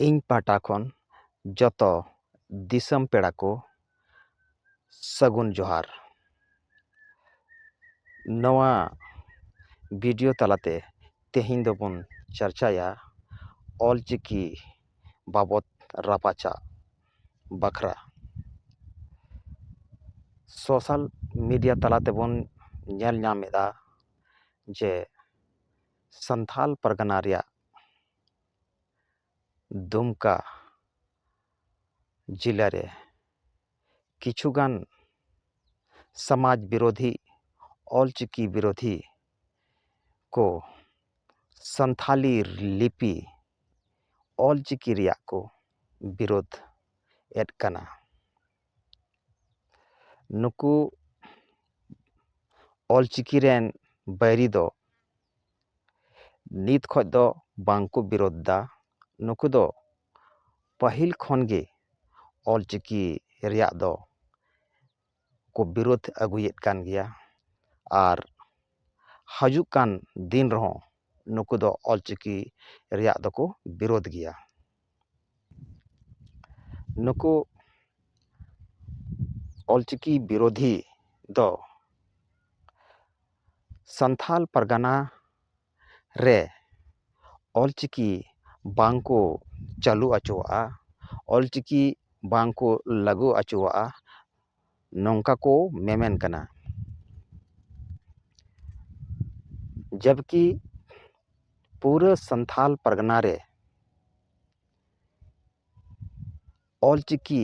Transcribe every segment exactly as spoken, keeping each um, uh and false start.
ᱤᱧ ᱯᱟᱦᱴᱟ ᱠᱷᱚᱱ ᱡᱚᱛᱚ ᱫᱤᱥᱚᱢ ᱯᱮᱲᱟ ᱠᱚ ᱥᱟᱹᱜᱩᱱ ᱡᱚᱦᱟᱨ᱾ ᱱᱚᱣᱟ ᱵᱷᱤᱰᱤᱭᱳ ᱛᱟᱞᱟᱛᱮ ᱛᱮᱦᱮᱧ ᱫᱚᱵᱚᱱ ᱪᱟᱨᱪᱟᱭᱟ ᱚᱞᱪᱤᱠᱤ ᱵᱟᱵᱚᱛ ᱨᱟᱯᱟᱪᱟᱜ ᱵᱟᱠᱷᱨᱟ᱾ ᱥᱳᱥᱟᱞ ᱢᱤᱰᱤᱭᱟ ᱛᱟᱞᱟ ᱛᱮᱵᱚᱱ ᱧᱮᱞ ᱧᱟᱢ ᱮᱫᱟ ᱡᱮ ᱥᱟᱱᱛᱷᱟᱞ ᱯᱟᱨᱜᱟᱱᱟ ᱨᱮᱭᱟᱜ ᱫᱩᱢᱠᱟ ᱡᱮᱞᱟ ᱨᱮ ᱠᱤᱪᱷᱩᱜᱟᱱ ᱥᱚᱢᱟᱡᱽ ᱵᱤᱨᱳᱫᱷᱤ, ᱚᱞᱪᱤᱠᱤ ᱵᱤᱨᱳᱫᱷᱤ ᱠᱚ ᱥᱟᱱᱛᱷᱟᱞᱤ ᱞᱤᱯᱤ ᱚᱞᱪᱤᱠᱤ ᱨᱮᱭᱟᱜ ᱠᱚ ᱵᱤᱨᱳᱫᱷ ᱮᱫ ᱠᱟᱱᱟ᱾ ᱱᱩᱠᱩ ᱚᱞᱪᱤᱠᱤ ᱨᱮᱱ ᱵᱟᱹᱭᱨᱤ ᱫᱚ ᱱᱤᱛ ᱠᱷᱚᱱ ᱫᱚ ᱵᱟᱝ ᱠᱚ ᱵᱤᱨᱳᱫᱷ ᱫᱟ᱾ ᱱᱩᱠᱩ ᱫᱚ ᱯᱟᱹᱦᱤᱞ ᱠᱷᱚᱱ ᱜᱮ ᱚᱞᱪᱤᱠᱤ ᱨᱮᱭᱟᱜ ᱫᱚ ᱠᱚ ᱵᱤᱨᱳᱫᱷ ᱟᱹᱜᱩᱭᱮᱫ ᱠᱟᱱ ᱜᱮᱭᱟ ᱟᱨ ᱦᱤᱡᱩᱜ ᱠᱟᱱ ᱫᱤᱱ ᱨᱮᱦᱚᱸ ᱱᱩᱠᱩ ᱫᱚ ᱚᱞᱪᱤᱠᱤ ᱨᱮᱭᱟᱜ ᱫᱚᱠᱚ ᱵᱤᱨᱳᱫᱷ ᱜᱮᱭᱟ᱾ ᱱᱩᱠᱩ ᱚᱞᱪᱤᱠᱤ ᱵᱤᱨᱳᱫᱷᱤ ᱫᱚ ᱥᱟᱱᱛᱷᱟᱞ ᱯᱟᱨᱜᱟᱱᱟ ᱨᱮ ᱚᱞᱪᱤᱠᱤ ᱵᱟᱝ ᱠᱚ ᱪᱟᱹᱞᱩ ᱦᱚᱪᱚᱣᱟᱜᱼᱟ, ᱚᱞᱪᱤᱠᱤ ᱵᱟᱝ ᱠᱚ ᱞᱟᱹᱜᱩ ᱦᱚᱪᱚᱣᱟᱜᱼᱟ, ᱱᱚᱝᱠᱟ ᱠᱚ ᱢᱮᱢᱮᱱ ᱠᱟᱱᱟ᱾ ᱡᱚᱵᱠᱤ ᱯᱩᱨᱟᱹ ᱥᱟᱱᱛᱷᱟᱞ ᱯᱟᱨᱜᱟᱱᱟ ᱨᱮ ᱚᱞᱪᱤᱠᱤ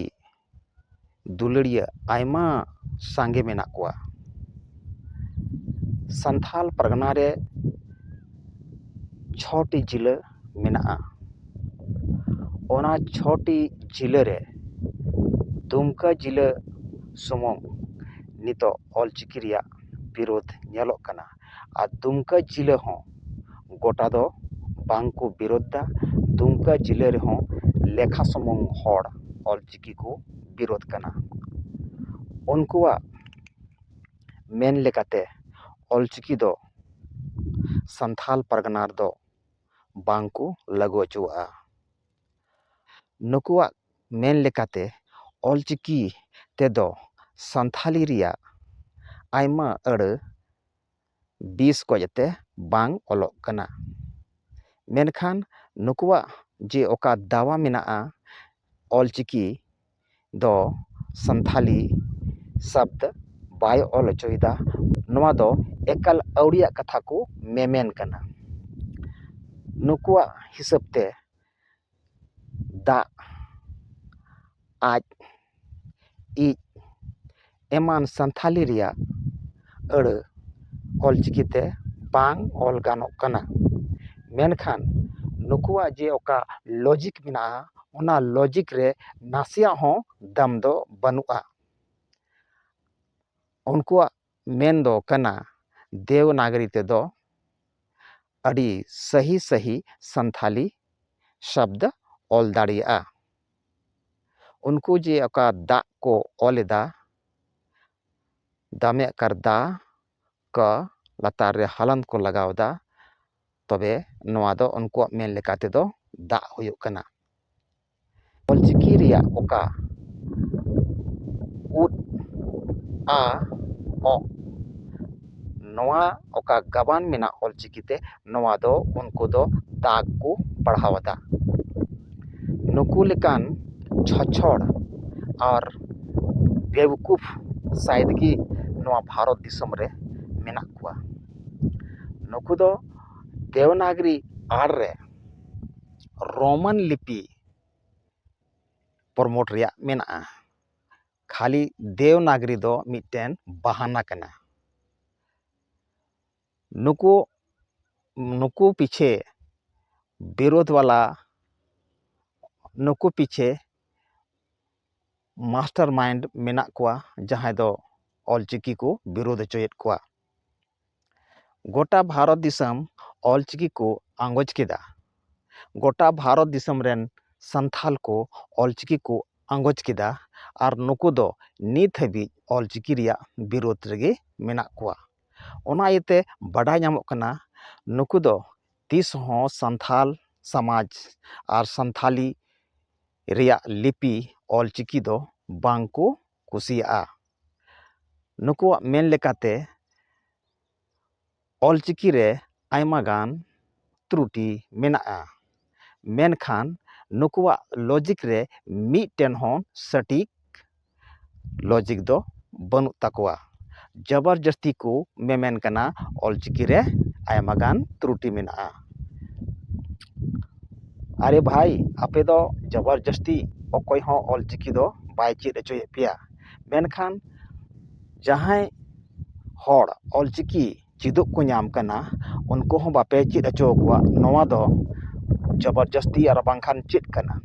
ᱫᱩᱞᱟᱹᱲᱤᱭᱟᱹ ᱟᱭᱢᱟ ᱥᱟᱸᱜᱮ ᱢᱮᱱᱟᱜ ᱠᱚᱣᱟ᱾ ᱥᱟᱱᱛᱷᱟᱞ ᱯᱟᱨᱜᱟᱱᱟ ᱨᱮ ᱪᱷᱚᱴᱤ ᱡᱤᱞᱟᱹ ᱢᱮᱱᱟᱜᱼᱟ᱾ ᱚᱱᱟ ᱪᱷᱚᱴᱤ ᱡᱤᱞᱟᱹ ᱨᱮ ᱫᱩᱢᱠᱟ ᱡᱤᱞᱟᱹ ᱥᱩᱢᱩᱝ ᱱᱤᱛᱚᱜ ᱚᱞᱪᱤᱠᱤ ᱨᱮᱭᱟᱜ ᱵᱤᱨᱳᱫᱷ ᱧᱮᱞᱚᱜ ᱠᱟᱱᱟ᱾ ᱟᱨ ᱫᱩᱢᱠᱟ ᱡᱤᱞᱟᱹ ᱦᱚᱸ ᱜᱚᱴᱟ ᱫᱚ ᱵᱟᱝ ᱠᱚ ᱵᱤᱨᱳᱫᱷ ᱫᱟ᱾ ᱫᱩᱢᱠᱟ ᱡᱤᱞᱟᱹ ᱨᱮᱦᱚᱸ ᱞᱮᱠᱷᱟ ᱥᱩᱢᱩᱝ ᱦᱚᱲ ᱚᱞᱪᱤᱠᱤ ᱠᱚ ᱵᱤᱨᱳᱫᱷ ᱠᱟᱱᱟ᱾ ᱩᱱᱠᱩᱣᱟᱜ ᱢᱮᱱ ᱞᱮᱠᱟᱛᱮ ᱚᱞᱪᱤᱠᱤ ᱫᱚ ᱥᱟᱱᱛᱷᱟᱞ ᱯᱟᱨᱜᱟᱱᱟ ᱨᱮᱫᱚ ᱵᱟᱝ ᱠᱚ ᱞᱟᱹᱜᱩ ᱦᱚᱪᱚᱣᱟᱜᱼᱟ᱾ ᱱᱩᱠᱩᱣᱟᱜ ᱢᱮᱱ ᱞᱮᱠᱟᱛᱮ ᱚᱞᱪᱤᱠᱤ ᱛᱮᱫᱚ ᱥᱟᱱᱛᱷᱟᱞᱤ ᱨᱮᱭᱟᱜ ᱟᱭᱢᱟ ᱟᱹᱲᱟᱹ ᱵᱤᱥ ᱠᱚᱡ ᱛᱮ ᱵᱟᱝ ᱚᱞᱚᱜ ᱠᱟᱱᱟ᱾ ᱢᱮᱱᱠᱷᱟᱱ ᱱᱩᱠᱩᱣᱟᱜ ᱡᱮ ᱚᱠᱟ ᱫᱟᱣᱟ ᱢᱮᱱᱟᱜᱼᱟ, ᱚᱞᱪᱤᱠᱤ ᱫᱚ ᱥᱟᱱᱛᱷᱟᱞᱤ ᱥᱟᱵᱫ ᱵᱟᱭ ᱚᱞ ᱦᱚᱪᱚᱭᱮᱫᱟ, ᱱᱚᱣᱟ ᱫᱚ ᱮᱠᱟᱞ ᱟᱹᱣᱲᱤᱭᱟᱜ ᱠᱟᱛᱷᱟ ᱠᱚ ᱢᱮᱢᱮᱱ ᱠᱟᱱᱟ᱾ ᱱᱩᱠᱩᱣᱟᱜ ᱦᱤᱥᱟᱹᱵ ᱛᱮ ᱫᱟᱜ, ᱟᱡ, ᱤᱡ ᱮᱢᱟᱱ ᱥᱟᱱᱛᱷᱟᱞᱤ ᱨᱮᱭᱟᱜ ᱟᱹᱲᱟᱹ ᱚᱞᱪᱤᱠᱤ ᱛᱮ ᱵᱟᱝ ᱚᱞ ᱜᱟᱱᱚᱜ ᱠᱟᱱᱟ᱾ ᱢᱮᱱᱠᱷᱟᱱ ᱱᱩᱠᱩᱣᱟᱜ ᱡᱮ ᱚᱠᱟ ᱞᱚᱡᱤᱠ ᱢᱮᱱᱟᱜᱼᱟ, ᱚᱱᱟ ᱞᱚᱡᱤᱠ ᱨᱮ ᱱᱟᱥᱮᱭᱟᱜ ᱦᱚᱸ ᱫᱟᱢ ᱫᱚ ᱵᱟᱹᱱᱩᱜᱼᱟ᱾ ᱩᱱᱠᱩᱣᱟᱜ ᱢᱮᱱ ᱫᱚ ᱠᱟᱱᱟ, ᱫᱮᱣᱱᱟᱜᱽᱨᱤ ᱛᱮᱫᱚ ᱟᱹᱰᱤ ᱥᱟᱹᱦᱤ ᱥᱟᱹᱦᱤ ᱥᱟᱱᱛᱷᱟᱞᱤ ᱥᱟᱵᱫ ᱚᱞ ᱫᱟᱲᱮᱭᱟᱜᱼᱟ᱾ ᱩᱱᱠᱩ ᱡᱮ ᱚᱠᱟ ᱫᱟᱜ ᱠᱚ ᱚᱞ ᱮᱫᱟ, ᱫᱟᱢᱮ ᱟᱠᱟᱨ ᱫᱟ, ᱠᱟ ᱞᱟᱛᱟᱨ ᱨᱮ ᱦᱟᱞᱟᱱᱛ ᱠᱚ ᱞᱟᱜᱟᱣ ᱮᱫᱟ, ᱛᱚᱵᱮ ᱱᱚᱣᱟ ᱫᱚ ᱩᱱᱠᱩᱣᱟᱜ ᱢᱮᱱ ᱞᱮᱠᱟ ᱛᱮᱫᱚ ᱫᱟᱜ ᱦᱩᱭᱩᱜ ᱠᱟᱱᱟ᱾ ᱚᱞᱪᱤᱠᱤ ᱨᱮᱭᱟᱜ ᱚᱠᱟ ᱩᱫ, ᱟ, ᱚ, ᱱᱚᱣᱟ ᱚᱠᱟ ᱜᱟᱵᱟᱱ ᱢᱮᱱᱟᱜ ᱚᱞᱪᱤᱠᱤ ᱛᱮ, ᱱᱚᱣᱟ ᱫᱚ ᱩᱱᱠᱩ ᱫᱚ ᱫᱟᱜ ᱠᱚ ᱯᱟᱲᱦᱟᱣ ᱮᱫᱟ᱾ ᱱᱩᱠᱩ ᱞᱮᱠᱟᱱ ᱪᱷᱚᱪᱷᱚᱲ ᱟᱨ ᱵᱮᱣᱠᱩᱯᱷ ᱥᱟᱭᱫ ᱜᱮ ᱱᱚᱣᱟ ᱵᱷᱟᱨᱚᱛ ᱫᱤᱥᱚᱢ ᱨᱮ ᱢᱮᱱᱟᱜ ᱠᱚᱣᱟ᱾ ᱱᱩᱠᱩ ᱫᱚ ᱫᱮᱣᱱᱟᱜᱽᱨᱤ ᱟᱲ ᱨᱮ ᱨᱳᱢᱟᱱ ᱞᱤᱯᱤ ᱯᱨᱚᱢᱳᱴ ᱨᱮᱭᱟᱜ ᱢᱮᱱᱟᱜᱼᱟ᱾ ᱠᱷᱟᱹᱞᱤ ᱫᱮᱣᱱᱟᱜᱽᱨᱤ ᱫᱚ ᱢᱤᱫᱴᱮᱱ ᱵᱟᱦᱟᱱᱟ ᱠᱟᱱᱟ᱾ ᱱᱩᱠᱩ, ᱱᱩᱠᱩ ᱯᱤᱪᱷᱮ ᱵᱤᱨᱳᱫᱷ ᱵᱟᱞᱟ, ᱱᱩᱠᱩ ᱯᱤᱪᱷᱮ ᱢᱟᱥᱴᱟᱨ ᱢᱟᱭᱤᱱᱰ ᱢᱮᱱᱟᱜ ᱠᱚᱣᱟ, ᱡᱟᱦᱟᱸᱭ ᱫᱚ ᱚᱞᱪᱤᱠᱤ ᱠᱚ ᱵᱤᱨᱳᱫᱷ ᱦᱚᱪᱚᱭᱮᱫ ᱠᱚᱣᱟ᱾ ᱜᱚᱴᱟ ᱵᱷᱟᱨᱚᱛ ᱫᱤᱥᱚᱢ ᱚᱞᱪᱤᱠᱤ ᱠᱚ ᱟᱸᱜᱚᱪ ᱠᱮᱫᱟ᱾ ᱜᱚᱴᱟ ᱵᱷᱟᱨᱚᱛ ᱫᱤᱥᱚᱢ ᱨᱮᱱ ᱥᱟᱱᱛᱷᱟᱞ ᱠᱚ ᱚᱞᱪᱤᱠᱤ ᱠᱚ ᱟᱸᱜᱚᱪ ᱠᱮᱫᱟ, ᱟᱨ ᱱᱩᱠᱩ ᱫᱚ ᱱᱤᱛ ᱦᱟᱹᱵᱤᱡ ᱚᱞᱪᱤᱠᱤ ᱨᱮᱭᱟᱜ ᱵᱤᱨᱳᱫᱷ ᱨᱮᱜᱮ ᱢᱮᱱᱟᱜ ᱠᱚᱣᱟ᱾ ᱚᱱᱟ ᱤᱭᱟᱹᱛᱮ ᱵᱟᱰᱟᱭ ᱧᱟᱢᱚᱜ ᱠᱟᱱᱟ, ᱱᱩᱠᱩ ᱫᱚ ᱛᱤᱥ ᱦᱚᱸ ᱥᱟᱱᱛᱷᱟᱞ ᱥᱚᱢᱟᱡᱽ ᱟᱨ ᱥᱟᱱᱛᱷᱟᱞᱤ ᱨᱮᱭᱟᱜ ᱞᱤᱯᱤ ᱚᱞᱪᱤᱠᱤ ᱫᱚ ᱵᱟᱝ ᱠᱚ ᱠᱩᱥᱤᱭᱟᱜᱼᱟ᱾ ᱱᱩᱠᱩᱣᱟᱜ ᱢᱮᱱ ᱞᱮᱠᱟᱛᱮ ᱚᱞᱪᱤᱠᱤ ᱨᱮ ᱟᱭᱢᱟ ᱜᱟᱱ ᱛᱨᱩᱴᱤ ᱢᱮᱱᱟᱜᱼᱟ, ᱢᱮᱱᱠᱷᱟᱱ ᱱᱩᱠᱩᱣᱟᱜ ᱞᱚᱡᱤᱠ ᱨᱮ ᱢᱤᱫᱴᱮᱱ ᱦᱚᱸ ᱥᱚᱴᱷᱤᱠ ᱞᱚᱡᱤᱠ ᱫᱚ ᱵᱟᱹᱱᱩᱜ ᱛᱟᱠᱚᱣᱟ᱾ ᱡᱚᱵᱚᱨ ᱡᱟᱹᱥᱛᱤ ᱠᱚ ᱢᱮᱢᱮᱱ ᱠᱟᱱᱟ ᱚᱞᱪᱤᱠᱤ ᱨᱮ ᱟᱭᱢᱟ ᱜᱟᱱ ᱛᱨᱩᱴᱤ ᱢᱮᱱᱟᱜᱼᱟ᱾ ᱟᱨᱮ ᱵᱷᱟᱭ, ᱟᱯᱮ ᱫᱚ ᱡᱚᱵᱚᱨ ᱡᱟᱹᱥᱛᱤ ᱚᱠᱚᱭ ᱦᱚᱸ ᱚᱞᱪᱤᱠᱤ ᱫᱚ ᱵᱟᱭ ᱪᱮᱫ ᱦᱚᱪᱚᱭᱮᱫ ᱯᱮᱭᱟ, ᱢᱮᱱᱠᱷᱟᱱ ᱡᱟᱦᱟᱸᱭ ᱦᱚᱲ ᱚᱞᱪᱤᱠᱤ ᱪᱮᱫᱚᱜ ᱠᱚ ᱧᱟᱢ ᱠᱟᱱᱟ, ᱩᱱᱠᱩ ᱦᱚᱸ ᱵᱟᱯᱮ ᱪᱮᱫ ᱦᱚᱪᱚ ᱟᱠᱚᱣᱟ᱾ ᱱᱚᱣᱟ ᱫᱚ ᱡᱚᱵᱚᱨ ᱡᱟᱹᱥᱛᱤ ᱟᱨ ᱵᱟᱝᱠᱷᱟᱱ ᱪᱮᱫ ᱠᱟᱱᱟ?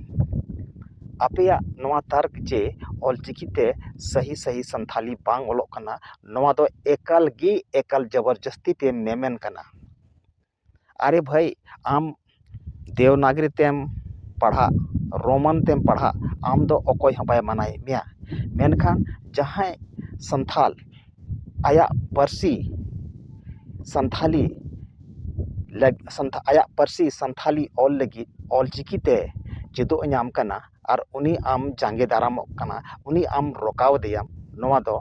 ᱟᱯᱮᱭᱟᱜ ᱱᱚᱣᱟ ᱛᱟᱨᱠ ᱡᱮ ᱚᱞᱪᱤᱠᱤ ᱛᱮ ᱥᱟᱹᱦᱤ ᱥᱟᱹᱦᱤ ᱥᱟᱱᱛᱷᱟᱞᱤ ᱵᱟᱝ ᱚᱞᱚᱜ ᱠᱟᱱᱟ, ᱱᱚᱣᱟ ᱫᱚ ᱮᱠᱟᱞ ᱜᱮ ᱮᱠᱟᱞ ᱡᱚᱵᱚᱨ ᱡᱟᱹᱥᱛᱤ ᱯᱮ ᱢᱮᱢᱮᱱ ᱠᱟᱱᱟ᱾ ᱟᱨᱮ ᱵᱷᱟᱹᱭ, ᱟᱢ ᱫᱮᱣᱱᱟᱜᱽᱨᱤ ᱛᱮᱢ ᱯᱟᱲᱦᱟᱜ, ᱨᱳᱢᱟᱱ ᱛᱮᱢ ᱯᱟᱲᱦᱟᱜ, ᱟᱢ ᱫᱚ ᱚᱠᱚᱭ ᱦᱚᱸ ᱵᱟᱭ ᱢᱟᱱᱟᱭᱮᱫ ᱢᱮᱭᱟ᱾ ᱢᱮᱱᱠᱷᱟᱱ ᱡᱟᱦᱟᱸᱭ ᱥᱟᱱᱛᱷᱟᱞ ᱟᱭᱟᱜ ᱯᱟᱹᱨᱥᱤ ᱥᱟᱱᱛᱷᱟᱞᱤ ᱞᱟᱹᱜ-, ᱥᱟᱱᱛᱷᱟ-, ᱟᱭᱟᱜ ᱯᱟᱹᱨᱥᱤ ᱥᱟᱱᱛᱷᱟᱞᱤ ᱚᱞ ᱞᱟᱹᱜᱤᱫ ᱚᱞᱪᱤᱠᱤ ᱛᱮ ᱪᱮᱫᱚᱜ ᱮ ᱧᱟᱢ ᱠᱟᱱᱟ ᱟᱨ ᱩᱱᱤ ᱟᱢ ᱡᱟᱸᱜᱮ ᱫᱟᱨᱟᱢᱚᱜ ᱠᱟᱱᱟ, ᱩᱱᱤ ᱟᱢ ᱨᱚᱠᱟᱣ ᱫᱮᱭᱟᱢ, ᱱᱚᱣᱟ ᱫᱚ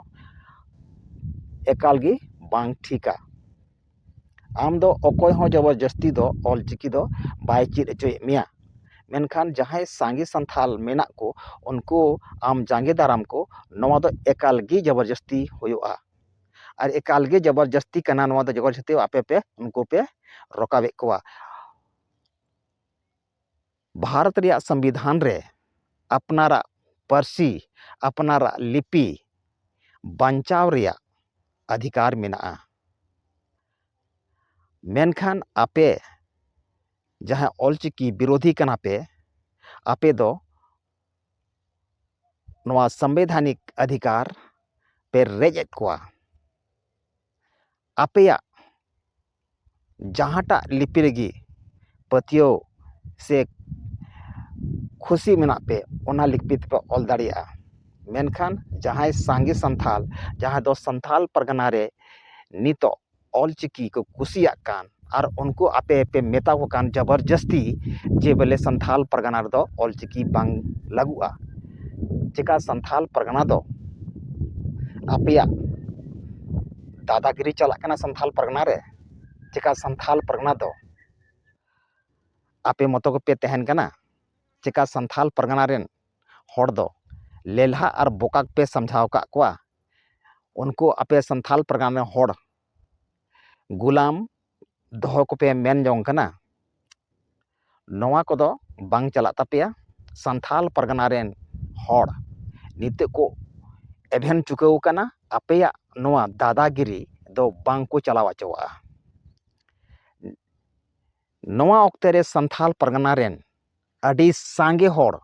ᱮᱠᱟᱞ ᱜᱮ ᱵᱟᱝ ᱴᱷᱤᱠᱟ᱾ ᱟᱢ ᱫᱚ ᱚᱠᱚᱭ ᱦᱚᱸ ᱡᱚᱵᱚᱨ ᱡᱟᱹᱥᱛᱤ ᱫᱚ ᱚᱞᱪᱤᱠᱤ ᱫᱚ ᱵᱟᱭ ᱪᱮᱫ ᱦᱚᱪᱚᱭᱮᱫ ᱢᱮᱭᱟ, ᱢᱮᱱᱠᱷᱟᱱ ᱡᱟᱦᱟᱸᱭ ᱥᱟᱸᱜᱮ ᱥᱟᱱᱛᱷᱟᱞ ᱢᱮᱱᱟᱜ ᱠᱚ, ᱩᱱᱠᱩ ᱟᱢ ᱡᱟᱸᱜᱮ ᱫᱟᱨᱟᱢ ᱠᱚ, ᱱᱚᱣᱟ ᱫᱚ ᱮᱠᱟᱞ ᱜᱮ ᱡᱚᱵᱚᱨ ᱡᱟᱹᱥᱛᱤ ᱦᱩᱭᱩᱜᱼᱟ᱾ ᱟᱨ ᱮᱠᱟᱞ ᱜᱮ ᱡᱚᱵᱚᱨ ᱡᱟᱹᱥᱛᱤ ᱠᱟᱱᱟ, ᱱᱚᱣᱟ ᱫᱚ ᱡᱚᱵᱚᱨ ᱡᱟᱹᱥᱛᱤ ᱟᱯᱮ ᱯᱮ, ᱩᱱᱠᱩ ᱯᱮ ᱨᱚᱠᱟᱣᱮᱫ ᱠᱚᱣᱟ᱾ ᱵᱷᱟᱨᱚᱛ ᱨᱮᱭᱟᱜ ᱥᱚᱝᱵᱤᱫᱷᱟᱱ ᱨᱮ ᱟᱯᱱᱟᱨᱟᱜ ᱯᱟᱹᱨᱥᱤ, ᱟᱯᱱᱟᱨᱟᱜ ᱞᱤᱯᱤ ᱵᱟᱧᱪᱟᱣ ᱨᱮᱭᱟᱜ ᱚᱫᱷᱤᱠᱟᱨ ᱢᱮᱱᱟᱜᱼᱟ᱾ ᱢᱮᱱᱠᱷᱟᱱ ᱟᱯᱮ ᱡᱟᱦᱟᱸ ᱚᱞᱪᱤᱠᱤ ᱵᱤᱨᱳᱫᱷᱤ ᱠᱟᱱᱟ ᱯᱮ, ᱟᱯᱮ ᱫᱚ ᱱᱚᱣᱟ ᱥᱟᱝᱵᱤᱫᱷᱟᱱᱤᱠ ᱚᱫᱷᱤᱠᱟᱨ ᱯᱮ ᱨᱮᱡ ᱮᱫ ᱠᱚᱣᱟ᱾ ᱟᱯᱮᱭᱟᱜ ᱡᱟᱦᱟᱸᱴᱟᱜ ᱞᱤᱯᱤ ᱨᱮᱜᱮ ᱯᱟᱹᱛᱭᱟᱹᱣ ᱥᱮ ᱠᱷᱩᱥᱤ ᱢᱮᱱᱟᱜ ᱯᱮ, ᱚᱱᱟ ᱞᱤᱯᱤ ᱛᱮᱯᱮ ᱚᱞ ᱫᱟᱲᱮᱭᱟᱜᱼᱟ᱾ ᱢᱮᱱᱠᱷᱟᱱ ᱡᱟᱦᱟᱸᱭ ᱥᱟᱸᱜᱮ ᱥᱟᱱᱛᱷᱟᱞ, ᱡᱟᱦᱟᱸᱭ ᱫᱚ ᱥᱟᱱᱛᱷᱟᱞ ᱯᱟᱨᱜᱟᱱᱟ ᱨᱮ ᱱᱤᱛᱚᱜ ᱚᱞᱪᱤᱠᱤ ᱠᱚ ᱠᱩᱥᱤᱭᱟᱜ ᱠᱟᱱ, ᱟᱨ ᱩᱱᱠᱩ ᱟᱯᱮ ᱯᱮ ᱢᱮᱛᱟ ᱠᱚ ᱠᱟᱱ ᱡᱚᱵᱚᱨᱡᱚᱥᱛᱤ ᱡᱮ ᱵᱚᱞᱮ ᱥᱟᱱᱛᱷᱟᱞ ᱯᱟᱨᱜᱟᱱᱟ ᱨᱮᱫᱚ ᱚᱞᱪᱤᱠᱤ ᱵᱟᱝ ᱞᱟᱹᱜᱩᱜᱼᱟ᱾ ᱪᱮᱠᱟ ᱥᱟᱱᱛᱷᱟᱞ ᱯᱟᱨᱜᱟᱱᱟ ᱫᱚ ᱟᱯᱮᱭᱟᱜ ᱫᱟᱫᱟᱜᱤᱨᱤ ᱪᱟᱞᱟᱜ ᱠᱟᱱᱟ ᱥᱟᱱᱛᱷᱟᱞ ᱯᱟᱨᱜᱟᱱᱟ ᱨᱮ? ᱪᱮᱠᱟ ᱥᱟᱱᱛᱷᱟᱞ ᱯᱟᱨᱜᱟᱱᱟ ᱫᱚ ᱟᱯᱮ ᱢᱚᱛᱚ ᱜᱮᱯᱮ ᱛᱟᱦᱮᱱ ᱠᱟᱱᱟ? ᱪᱮᱠᱟ ᱥᱟᱱᱛᱷᱟᱞ ᱯᱟᱨᱜᱟᱱᱟ ᱨᱮᱱ ᱦᱚᱲ ᱫᱚ ᱞᱮᱞᱦᱟ ᱟᱨ ᱵᱚᱠᱟ ᱯᱮ ᱥᱟᱢᱡᱷᱟᱣ ᱟᱠᱟᱫ ᱠᱚᱣᱟ? ᱩᱱᱠᱩ ᱟᱯᱮ ᱥᱟᱱᱛᱷᱟᱞ ᱯᱟᱨᱜᱟᱱᱟ ᱨᱮᱱ ᱦᱚᱲ ᱜᱩᱞᱟᱢ ᱫᱚᱦᱚ ᱠᱚᱯᱮ ᱢᱮᱱ ᱡᱚᱝ ᱠᱟᱱᱟ? ᱱᱚᱣᱟ ᱠᱚᱫᱚ ᱵᱟᱝ ᱪᱟᱞᱟᱜ ᱛᱟᱯᱮᱭᱟ᱾ ᱥᱟᱱᱛᱷᱟᱞ ᱯᱟᱨᱜᱟᱱᱟ ᱨᱮᱱ ᱦᱚᱲ ᱱᱤᱛᱚᱜ ᱠᱚ ᱮᱵᱷᱮᱱ ᱪᱩᱠᱟᱹᱣ ᱟᱠᱟᱱᱟ᱾ ᱟᱯᱮᱭᱟᱜ ᱱᱚᱣᱟ ᱫᱟᱫᱟᱜᱤᱨᱤ ᱫᱚ ᱵᱟᱝ ᱠᱚ ᱪᱟᱞᱟᱣ ᱦᱚᱪᱚᱣᱟᱜᱼᱟ᱾ ᱱᱚᱣᱟ ᱚᱠᱛᱮ ᱨᱮ ᱥᱟᱱᱛᱷᱟᱞ ᱯᱟᱨᱜᱟᱱᱟ ᱨᱮᱱ ᱟᱹᱰᱤ ᱥᱟᱸᱜᱮ ᱦᱚᱲ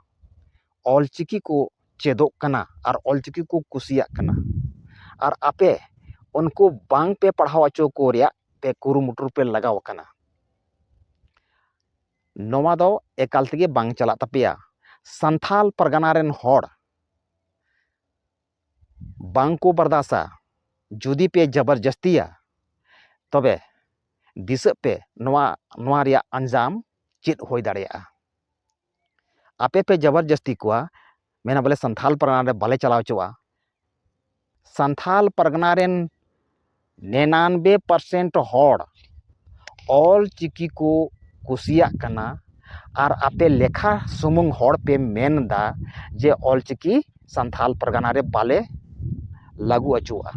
ᱚᱞᱪᱤᱠᱤ ᱠᱚ ᱪᱮᱫᱚᱜ ᱠᱟᱱᱟ ᱟᱨ ᱚᱞᱪᱤᱠᱤ ᱠᱚ ᱠᱩᱥᱤᱭᱟᱜ ᱠᱟᱱᱟ, ᱟᱨ ᱟᱯᱮ ᱩᱱᱠᱩ ᱵᱟᱝ ᱯᱮ ᱯᱟᱲᱦᱟᱣ ᱦᱚᱪᱚ ᱠᱚ ᱨᱮᱭᱟᱜ ᱯᱮ ᱠᱩᱨᱩᱢᱩᱴᱩ ᱨᱮᱯᱮ ᱞᱟᱜᱟᱣ ᱟᱠᱟᱱᱟ᱾ ᱱᱚᱣᱟ ᱫᱚ ᱮᱠᱟᱞ ᱛᱮᱜᱮ ᱵᱟᱝ ᱪᱟᱞᱟᱜ ᱛᱟᱯᱮᱭᱟ᱾ ᱥᱟᱱᱛᱷᱟᱞ ᱯᱟᱨᱜᱟᱱᱟ ᱨᱮᱱ ᱦᱚᱲ ᱵᱟᱝ ᱠᱚ ᱵᱟᱨᱫᱟᱥᱟ᱾ ᱡᱩᱫᱤ ᱯᱮ ᱡᱟᱵᱟᱨ ᱡᱟᱹᱥᱛᱤᱭᱟ, ᱛᱚᱵᱮ ᱫᱤᱥᱟᱹᱜ ᱯᱮ ᱱᱚᱣᱟ, ᱱᱚᱣᱟ ᱨᱮᱭᱟᱜ ᱟᱧᱡᱟᱢ ᱪᱮᱫ ᱦᱩᱭ ᱫᱟᱲᱮᱭᱟᱜᱼᱟ᱾ ᱟᱯᱮ ᱯᱮ ᱡᱟᱵᱟᱨ ᱡᱟᱹᱥᱛᱤ ᱠᱚᱣᱟ, ᱢᱮᱱᱟ ᱵᱚᱞᱮ ᱥᱟᱱᱛᱷᱟᱞ ᱯᱟᱨᱜᱟᱱᱟ ᱨᱮ ᱵᱟᱞᱮ ᱪᱟᱞᱟᱣ ᱦᱚᱪᱚᱣᱟᱜᱼᱟ᱾ ᱥᱟᱱᱛᱷᱟᱞ ᱯᱟᱨᱜᱟᱱᱟ ᱨᱮᱱ ᱱᱤᱨᱟᱱᱵᱮ percent ᱦᱚᱲ ᱚᱞ ᱪᱤᱠᱤ ᱠᱚ ᱠᱩᱥᱤᱭᱟᱜ ᱠᱟᱱᱟ, ᱟᱨ ᱟᱯᱮ ᱞᱮᱠᱷᱟ ᱥᱩᱢᱩᱝ ᱦᱚᱲ ᱯᱮ ᱢᱮᱱ ᱮᱫᱟ ᱡᱮ ᱚᱞ ᱪᱤᱠᱤ ᱥᱟᱱᱛᱷᱟᱞ ᱯᱟᱨᱜᱟᱱᱟ ᱨᱮ ᱵᱟᱞᱮ ᱞᱟᱹᱜᱩ ᱦᱚᱪᱚᱣᱟᱜᱼᱟ᱾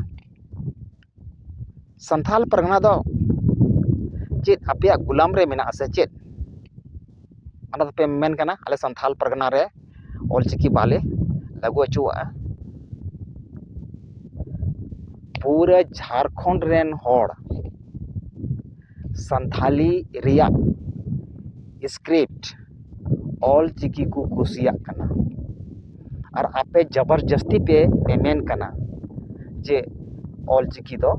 ᱥᱟᱱᱛᱷᱟᱞ ᱯᱟᱨᱜᱟᱱᱟ ᱫᱚ ᱪᱮᱫ ᱟᱯᱮᱭᱟᱜ ᱜᱩᱞᱟᱢ ᱨᱮ ᱢᱮᱱᱟᱜᱼᱟ ᱥᱮ ᱪᱮᱫ? ᱚᱱᱟ ᱫᱚᱯᱮ ᱢᱮᱱ ᱠᱟᱱᱟ ᱟᱞᱮ ᱥᱟᱱᱛᱷᱟᱞ ᱯᱟᱨᱜᱟᱱᱟ ᱨᱮ ᱚᱞ ᱪᱤᱠᱤ ᱵᱟᱞᱮ ᱞᱟᱹᱜᱩ ᱦᱚᱪᱚᱣᱟᱜᱼᱟ᱾ ᱯᱩᱨᱟᱹ ᱡᱷᱟᱲᱠᱷᱚᱸᱰ ᱨᱮᱱ ᱦᱚᱲ ᱥᱟᱱᱛᱷᱟᱞᱤ ᱨᱮᱭᱟᱜ script ᱚᱞ ᱪᱤᱠᱤ ᱠᱚ ᱠᱩᱥᱤᱭᱟᱜ ᱠᱟᱱᱟ, ᱟᱨ ᱟᱯᱮ ᱡᱚᱵᱚᱨ ᱡᱟᱹᱥᱛᱤ ᱯᱮ ᱢᱮᱢᱮᱱ ᱠᱟᱱᱟ ᱡᱮ ᱚᱞ ᱪᱤᱠᱤ ᱫᱚ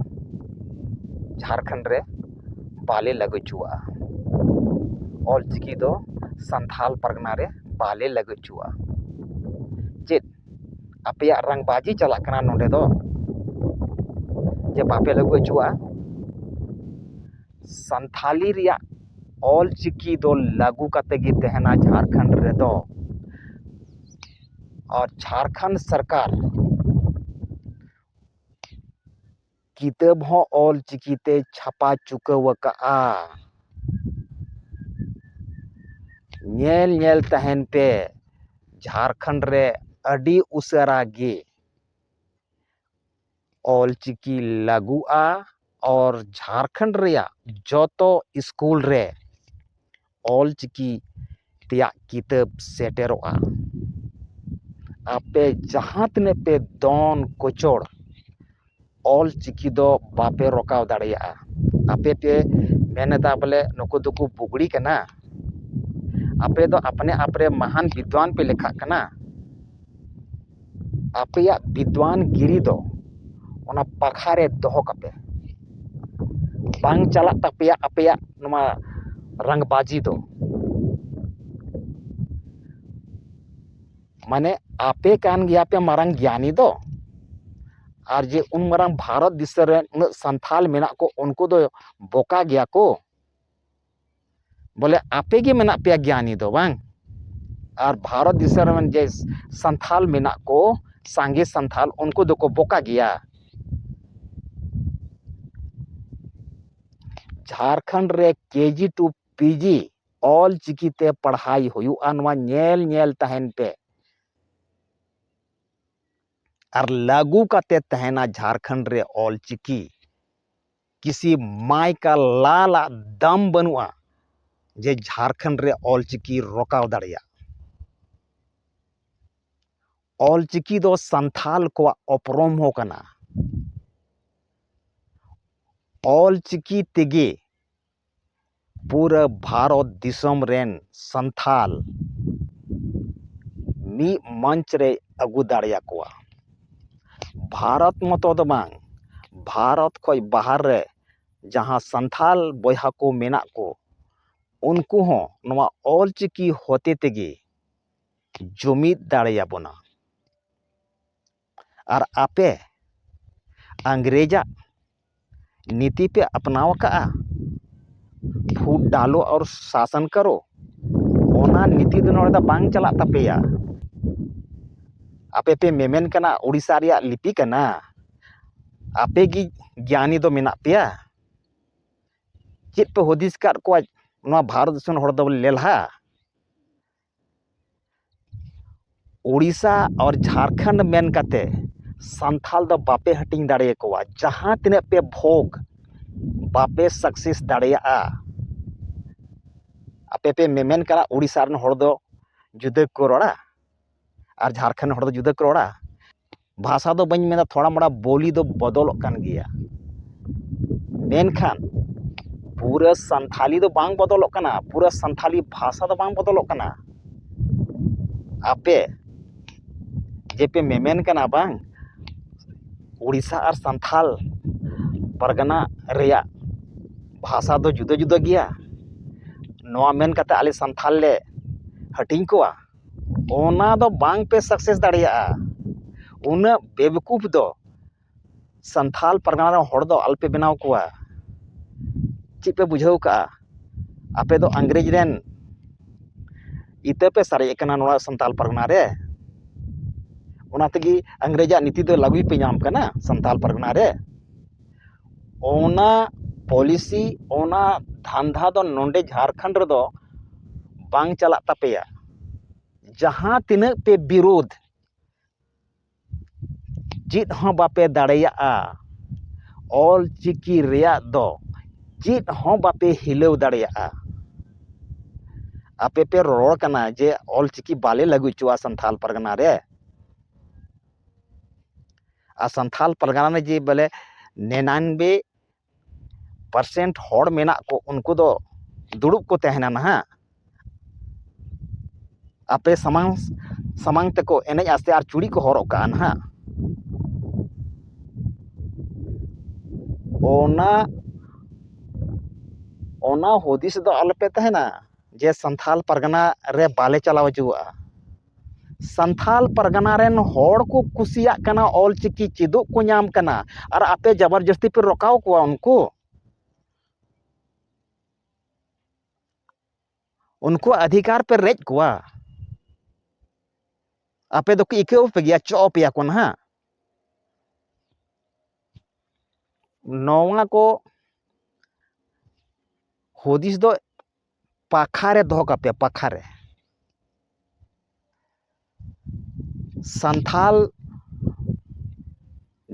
ᱡᱷᱟᱲᱠᱷᱚᱸᱰ ᱨᱮ ᱵᱟᱞᱮ ᱞᱟᱹᱜᱩ ᱦᱚᱪᱚᱣᱟᱜᱼᱟ, ᱚᱞ ᱪᱤᱠᱤ ᱫᱚ ᱥᱟᱱᱛᱷᱟᱞ ᱯᱟᱨᱜᱟᱱᱟ ᱨᱮ ᱵᱟᱞᱮ ᱞᱟᱹᱜᱩ ᱦᱚᱪᱚᱣᱟᱜᱼᱟ᱾ ᱪᱮᱫ ᱟᱯᱮᱭᱟᱜ ᱨᱟᱝᱵᱟᱡᱤ ᱪᱟᱞᱟᱜ ᱠᱟᱱᱟ ᱱᱚᱰᱮ ᱫᱚ, ᱡᱮ ᱵᱟᱯᱮ ᱞᱟᱹᱜᱩ ᱦᱚᱪᱚᱣᱟᱜᱼᱟ? ᱥᱟᱱᱛᱷᱟᱞᱤ ᱨᱮᱭᱟᱜ ᱚᱞ ᱪᱤᱠᱤ ᱫᱚ ᱞᱟᱹᱜᱩ ᱠᱟᱛᱮ ᱜᱮ ᱛᱟᱦᱮᱱᱟ ᱡᱷᱟᱲᱠᱷᱚᱸᱰ ᱨᱮᱫᱚ᱾ ᱟᱨ ᱡᱷᱟᱲᱠᱷᱚᱸᱰ ᱥᱚᱨᱠᱟᱨ ᱠᱤᱛᱟᱹᱵ ᱦᱚᱸ ᱚᱞ ᱪᱤᱠᱤ ᱛᱮ ᱪᱷᱟᱯᱟ ᱪᱩᱠᱟᱹᱣ ᱟᱠᱟᱫᱼᱟ᱾ ᱧᱮᱞ ᱧᱮᱞ ᱛᱟᱦᱮᱱ ᱯᱮ, ᱡᱷᱟᱲᱠᱷᱚᱸᱰ ᱨᱮ ᱟᱹᱰᱤ ᱩᱥᱟᱹᱨᱟ ᱜᱮ ᱚᱞ ᱪᱤᱠᱤ ᱞᱟᱹᱜᱩᱜᱼᱟ᱾ ᱟᱨ ᱡᱷᱟᱲᱠᱷᱚᱸᱰ ᱨᱮᱭᱟᱜ ᱡᱚᱛᱚ ᱥᱠᱩᱞ ᱨᱮ ᱚᱞ ᱪᱤᱠᱤ ᱛᱮᱭᱟᱜ ᱠᱤᱛᱟᱹᱵ ᱥᱮᱴᱮᱨᱚᱜᱼᱟ᱾ ᱟᱯᱮ ᱡᱟᱦᱟᱸ ᱛᱤᱱᱟᱹᱜ ᱯᱮ ᱫᱚᱱ ᱠᱚᱪᱚᱲ, ᱚᱞ ᱪᱤᱠᱤ ᱫᱚ ᱵᱟᱯᱮ ᱨᱚᱠᱟᱣ ᱫᱟᱲᱮᱭᱟᱜᱼᱟ᱾ ᱟᱯᱮ ᱯᱮ ᱢᱮᱱ ᱮᱫᱟ ᱵᱚᱞᱮ ᱱᱩᱠᱩ ᱫᱚᱠᱚ ᱵᱩᱜᱲᱤ ᱠᱟᱱᱟ᱾ ᱟᱯᱮ ᱫᱚ ᱟᱯᱱᱮ ᱟᱯ ᱨᱮ ᱢᱟᱦᱟᱱ ᱵᱤᱫᱽᱣᱟᱱ ᱯᱮ ᱞᱮᱠᱷᱟᱜ ᱠᱟᱱᱟ᱾ ᱟᱯᱮᱭᱟᱜ ᱵᱤᱫᱽᱣᱟᱱ ᱜᱤᱨᱤ ᱫᱚ ᱚᱱᱟ ᱯᱟᱠᱷᱟ ᱨᱮ ᱫᱚᱦᱚ ᱠᱟᱯᱮ᱾ ᱵᱟᱝ ᱪᱟᱞᱟᱜ ᱛᱟᱯᱮᱭᱟ ᱟᱯᱮᱭᱟᱜ ᱱᱚᱣᱟ ᱨᱟᱝᱵᱟᱡᱤ ᱫᱚ᱾ ᱢᱟᱱᱮ, ᱟᱯᱮ ᱠᱟᱱ ᱜᱮᱭᱟ ᱯᱮ ᱢᱟᱨᱟᱝ ᱜᱮᱭᱟᱱᱤ ᱫᱚ᱾ ᱟᱨ ᱡᱮ ᱩᱱ ᱢᱟᱨᱟᱝ ᱵᱷᱟᱨᱚᱛ ᱫᱤᱥᱚᱢ ᱨᱮ ᱩᱱᱟᱹᱜ ᱥᱟᱱᱛᱷᱟᱞ ᱢᱮᱱᱟᱜ ᱠᱚ, ᱩᱱᱠᱩ ᱫᱚ ᱵᱚᱠᱟ ᱜᱮᱭᱟ ᱠᱚ᱾ ᱵᱚᱞᱮ, ᱟᱯᱮ ᱜᱮ ᱢᱮᱱᱟᱜ ᱯᱮᱭᱟ ᱜᱮᱭᱟᱱᱤ ᱫᱚ ᱵᱟᱝ? ᱟᱨ ᱵᱷᱟᱨᱚᱛ ᱫᱤᱥᱚᱢ ᱨᱮ ᱡᱮ ᱥᱟᱱᱛᱷᱟᱞ ᱢᱮᱱᱟᱜ ᱠᱚ, ᱥᱟᱸᱜᱮ ᱥᱟᱱᱛᱷᱟᱞ, ᱩᱱᱠᱩ ᱫᱚᱠᱚ ᱵᱚᱠᱟ ᱜᱮᱭᱟ᱾ ᱡᱷᱟᱲᱠᱷᱚᱸᱰ ᱨᱮ ᱠᱮᱡᱤ ᱴᱩ ᱯᱤᱡᱤ ᱚᱞ ᱪᱤᱠᱤ ᱛᱮ ᱯᱟᱲᱦᱟᱭ ᱦᱩᱭᱩᱜᱼᱟ, ᱱᱚᱣᱟ ᱧᱮᱞ ᱧᱮᱞ ᱛᱟᱦᱮᱱ ᱯᱮ᱾ ᱟᱨ ᱞᱟᱹᱜᱩ ᱠᱟᱛᱮ ᱛᱟᱦᱮᱱᱟ ᱡᱷᱟᱲᱠᱷᱚᱸᱰ ᱨᱮ ᱚᱞ ᱪᱤᱠᱤ᱾ ᱠᱤᱥᱤ ᱢᱟᱭ ᱠᱟ ᱞᱟᱞ ᱟᱜ ᱫᱟᱢ ᱵᱟᱹᱱᱩᱜᱼᱟ ᱡᱮ ᱡᱷᱟᱲᱠᱷᱚᱸᱰ ᱨᱮ ᱚᱞ ᱪᱤᱠᱤ ᱨᱚᱠᱟᱣ ᱫᱟᱲᱮᱭᱟᱜ᱾ ᱚᱞ ᱪᱤᱠᱤ ᱫᱚ ᱥᱟᱱᱛᱷᱟᱞ ᱠᱚᱣᱟᱜ ᱩᱯᱨᱩᱢ ᱦᱚᱸ ᱠᱟᱱᱟ᱾ ᱚᱞ ᱪᱤᱠᱤ ᱛᱮᱜᱮ ᱯᱩᱨᱟᱹ ᱵᱷᱟᱨᱚᱛ ᱫᱤᱥᱚᱢ ᱨᱮᱱ ᱥᱟᱱᱛᱷᱟᱞ ᱢᱤᱫ ᱢᱚᱧᱪ ᱨᱮ ᱟᱹᱜᱩ ᱫᱟᱲᱮᱭᱟᱠᱚᱣᱟ᱾ ᱵᱷᱟᱨᱚᱛ ᱢᱚᱛᱚ ᱫᱚ ᱵᱟᱝ, ᱵᱷᱟᱨᱚᱛ ᱠᱷᱚᱱ ᱵᱟᱦᱟᱨ ᱨᱮ ᱡᱟᱦᱟᱸ ᱥᱟᱱᱛᱷᱟᱞ ᱵᱚᱭᱦᱟ ᱠᱚ ᱢᱮᱱᱟᱜ ᱠᱚ, ᱩᱱᱠᱩ ᱦᱚᱸ ᱱᱚᱣᱟ ᱚᱞ ᱪᱤᱠᱤ ᱦᱚᱛᱮ ᱛᱮᱜᱮ ᱡᱩᱢᱤᱫ ᱫᱟᱲᱮᱭᱟᱵᱚᱱᱟ᱾ ᱟᱨ ᱟᱯᱮ ᱤᱝᱨᱮᱡᱟᱜ ᱱᱤᱛᱤ ᱯᱮ ᱟᱯᱱᱟᱣ ᱟᱠᱟᱫᱼᱟ, फूट डालो और शासन करो, ᱚᱱᱟ ᱱᱤᱛᱤ ᱫᱚ ᱱᱚᱰᱮ ᱫᱚ ᱵᱟᱝ ᱪᱟᱞᱟᱜ ᱛᱟᱯᱮᱭᱟ᱾ ᱟᱯᱮ ᱯᱮ ᱢᱮᱢᱮᱱ ᱠᱟᱱᱟ ᱩᱲᱤᱥᱥᱟ ᱨᱮᱭᱟᱜ ᱞᱤᱯᱤ ᱠᱟᱱᱟ, ᱟᱯᱮ ᱜᱮ ᱜᱮᱭᱟᱱᱤ ᱫᱚ ᱢᱮᱱᱟᱜ ᱯᱮᱭᱟ᱾ ᱪᱮᱫ ᱯᱮ ᱦᱩᱫᱤᱥ ᱠᱟᱫ ᱠᱚᱣᱟ ᱱᱚᱣᱟ ᱵᱷᱟᱨᱚᱛ ᱫᱤᱥᱚᱢ ᱦᱚᱲ ᱫᱚ ᱞᱮᱞᱦᱟ? ᱩᱲᱤᱥᱥᱟ ᱟᱨ ᱡᱷᱟᱲᱠᱷᱚᱸᱰ ᱢᱮᱱ ᱠᱟᱛᱮ ᱥᱟᱱᱛᱷᱟᱞ ᱫᱚ ᱵᱟᱯᱮ ᱦᱟᱹᱴᱤᱧ ᱫᱟᱲᱮᱭᱟᱠᱚᱣᱟ᱾ ᱡᱟᱦᱟᱸ ᱛᱤᱱᱟᱹᱜ ᱯᱮ ᱵᱷᱳᱜᱽ, ᱵᱟᱯᱮ ᱥᱟᱠᱥᱮᱥ ᱫᱟᱲᱮᱭᱟᱜᱼᱟ᱾ ᱟᱯᱮ ᱯᱮ ᱢᱮᱢᱮᱱ ᱠᱟᱱᱟ ᱩᱲᱤᱥᱥᱟ ᱨᱮᱱ ᱦᱚᱲ ᱫᱚ ᱡᱩᱫᱟᱹ ᱠᱚ ᱨᱚᱲᱟ ᱟᱨ ᱡᱷᱟᱲᱠᱷᱚᱸᱰ ᱦᱚᱲ ᱫᱚ ᱡᱩᱫᱟᱹ ᱠᱚ ᱨᱚᱲᱟ᱾ ᱵᱷᱟᱥᱟ ᱫᱚ ᱵᱟᱹᱧ ᱢᱮᱱᱟ, ᱛᱷᱚᱲᱟ ᱢᱚᱲᱟ ᱵᱳᱞᱤ ᱫᱚ ᱵᱚᱫᱚᱞᱚᱜ ᱠᱟᱱ ᱜᱮᱭᱟ, ᱢᱮᱱᱠᱷᱟᱱ ᱯᱩᱨᱟᱹ ᱥᱟᱱᱛᱷᱟᱞᱤ ᱫᱚ ᱵᱟᱝ ᱵᱚᱫᱚᱞᱚᱜ ᱠᱟᱱᱟ, ᱯᱩᱨᱟᱹ ᱥᱟᱱᱛᱷᱟᱞᱤ ᱵᱷᱟᱥᱟ ᱫᱚ ᱵᱟᱝ ᱵᱚᱫᱚᱞᱚᱜ ᱠᱟᱱᱟ᱾ ᱟᱯᱮ ᱡᱮ ᱯᱮ ᱢᱮᱢᱮᱱ ᱠᱟᱱᱟ ᱵᱟᱝ, ᱩᱲᱤᱥᱥᱟ ᱟᱨ ᱥᱟᱱᱛᱷᱟᱞ ᱯᱟᱨᱜᱟᱱᱟ ᱨᱮᱭᱟᱜ ᱵᱷᱟᱥᱟ ᱫᱚ ᱡᱩᱫᱟᱹ ᱡᱩᱫᱟᱹ ᱜᱮᱭᱟ, ᱱᱚᱣᱟ ᱢᱮᱱ ᱠᱟᱛᱮ ᱟᱞᱮ ᱥᱟᱱᱛᱷᱟᱞ ᱞᱮ ᱦᱟᱹᱴᱤᱧ ᱠᱚᱣᱟ, ᱚᱱᱟ ᱫᱚ ᱵᱟᱝ ᱯᱮ ᱥᱟᱠᱥᱮᱥ ᱫᱟᱲᱮᱭᱟᱜᱼᱟ᱾ ᱩᱱᱟᱹᱜ ᱵᱮᱵᱠᱩᱯ ᱫᱚ ᱥᱟᱱᱛᱷᱟᱞ ᱯᱟᱨᱜᱟᱱᱟ ᱨᱮᱱ ᱦᱚᱲ ᱫᱚ ᱟᱞᱚᱯᱮ ᱵᱮᱱᱟᱣ ᱠᱚᱣᱟ᱾ ᱪᱮᱫ ᱯᱮ ᱵᱩᱡᱷᱟᱹᱣ ᱠᱟᱜᱼᱟ? ᱟᱯᱮ ᱫᱚ ᱤᱝᱨᱮᱡᱽ ᱨᱮᱱ ᱤᱛᱟᱹ ᱯᱮ ᱥᱟᱨᱮᱡ ᱟᱠᱟᱱᱟ ᱱᱚᱣᱟ ᱥᱟᱱᱛᱟᱞ ᱯᱟᱨᱜᱟᱱᱟ ᱨᱮ᱾ ᱚᱱᱟ ᱛᱮᱜᱮ ᱤᱝᱨᱮᱡᱽ ᱟᱜ ᱱᱤᱛᱤ ᱫᱚ ᱞᱟᱹᱜᱩᱭ ᱯᱮ ᱧᱟᱢ ᱠᱟᱱᱟ ᱥᱟᱱᱛᱟᱞ ᱯᱟᱨᱜᱟᱱᱟ ᱨᱮ᱾ ᱚᱱᱟ ᱯᱚᱞᱤᱥᱤ, ᱚᱱᱟ ᱫᱷᱟᱱᱫᱷᱟ ᱫᱚ ᱱᱚᱰᱮ ᱡᱷᱟᱲᱠᱷᱚᱸᱰ ᱨᱮᱫᱚ ᱵᱟᱝ ᱪᱟᱞᱟᱜ ᱛᱟᱯᱮᱭᱟ᱾ ᱡᱟᱦᱟᱸ ᱛᱤᱱᱟᱹᱜ ᱯᱮ ᱵᱤᱨᱳᱫᱷ, ᱪᱮᱫ ᱦᱚᱸ ᱵᱟᱯᱮ ᱫᱟᱲᱮᱭᱟᱜᱼᱟ᱾ ᱚᱞ ᱪᱤᱠᱤ ᱨᱮᱭᱟᱜ ᱫᱚ ᱪᱮᱫ ᱦᱚᱸ ᱵᱟᱯᱮ ᱦᱤᱞᱟᱹᱣ ᱫᱟᱲᱮᱭᱟᱜᱼᱟ᱾ ᱟᱯᱮ ᱯᱮ ᱨᱚᱲ ᱠᱟᱱᱟ ᱡᱮ ᱚᱞ ᱪᱤᱠᱤ ᱵᱟᱞᱮ ᱞᱟᱹᱜᱩ ᱦᱚᱪᱚᱣᱟᱜᱼᱟ ᱥᱟᱱᱛᱷᱟᱞ ᱯᱟᱨᱜᱟᱱᱟ ᱨᱮ᱾ ᱟᱨ ᱥᱟᱱᱛᱷᱟᱞ ᱯᱟᱨᱜᱟᱱᱟ ᱨᱮ ᱡᱮ ᱵᱚᱞᱮ ᱱᱤᱨᱟᱱᱵᱮ percent ᱦᱚᱲ ᱢᱮᱱᱟᱜ ᱠᱚ, ᱩᱱᱠᱩ ᱫᱚ ᱫᱩᱲᱩᱵ ᱠᱚ ᱛᱟᱦᱮᱱᱟ ᱱᱟᱦᱟᱜ᱾ ᱟᱯᱮ ᱥᱟᱢᱟᱝ, ᱥᱟᱢᱟᱝ ᱛᱮᱠᱚ ᱮᱱᱮᱡ ᱟᱥᱮ ᱟᱨ ᱪᱩᱲᱤ ᱠᱚ ᱦᱚᱨᱚᱜ ᱠᱟᱜᱼᱟ ᱱᱟᱦᱟᱜ᱾ ᱚᱱᱟ, ᱚᱱᱟ ᱦᱩᱫᱤᱥ ᱫᱚ ᱟᱞᱚᱯᱮ ᱛᱟᱦᱮᱱᱟ ᱡᱮ ᱥᱟᱱᱛᱷᱟᱞ ᱯᱟᱨᱜᱟᱱᱟ ᱨᱮ ᱵᱟᱞᱮ ᱪᱟᱞᱟᱣ ᱦᱚᱪᱚᱣᱟᱜᱼᱟ᱾ ᱥᱟᱱᱛᱷᱟᱞ ᱯᱟᱨᱜᱟᱱᱟ ᱨᱮᱱ ᱦᱚᱲ ᱠᱚ ᱠᱩᱥᱤᱭᱟᱜ ᱠᱟᱱᱟ, ᱚᱞ ᱪᱤᱠᱤ ᱪᱮᱫᱚᱜ ᱠᱚ ᱧᱟᱢ ᱠᱟᱱᱟ, ᱟᱨ ᱟᱯᱮ ᱡᱟᱵᱟᱨ ᱡᱟᱹᱥᱛᱤ ᱯᱮ ᱨᱚᱠᱟᱣ ᱠᱚᱣᱟ ᱩᱱᱠᱩ᱾ ᱩᱱᱠᱩᱣᱟᱜ ᱚᱫᱷᱤᱠᱟᱨ ᱯᱮ ᱨᱮᱡ ᱠᱚᱣᱟ᱾ ᱟᱯᱮ ᱫᱚᱠᱚ ᱟᱹᱭᱠᱟᱹᱣ ᱟᱯᱮ ᱜᱮᱭᱟ, ᱪᱚᱜ ᱟᱯᱮᱭᱟ ᱠᱚ ᱱᱟᱦᱟᱜ᱾ ᱱᱚᱣᱟ ᱠᱚ ᱦᱩᱫᱤᱥ ᱫᱚ ᱯᱟᱠᱷᱟ ᱨᱮ ᱫᱚᱦᱚ ᱠᱟᱯᱮ, ᱯᱟᱠᱷᱟ ᱨᱮ᱾ ᱥᱟᱱᱛᱷᱟᱞ,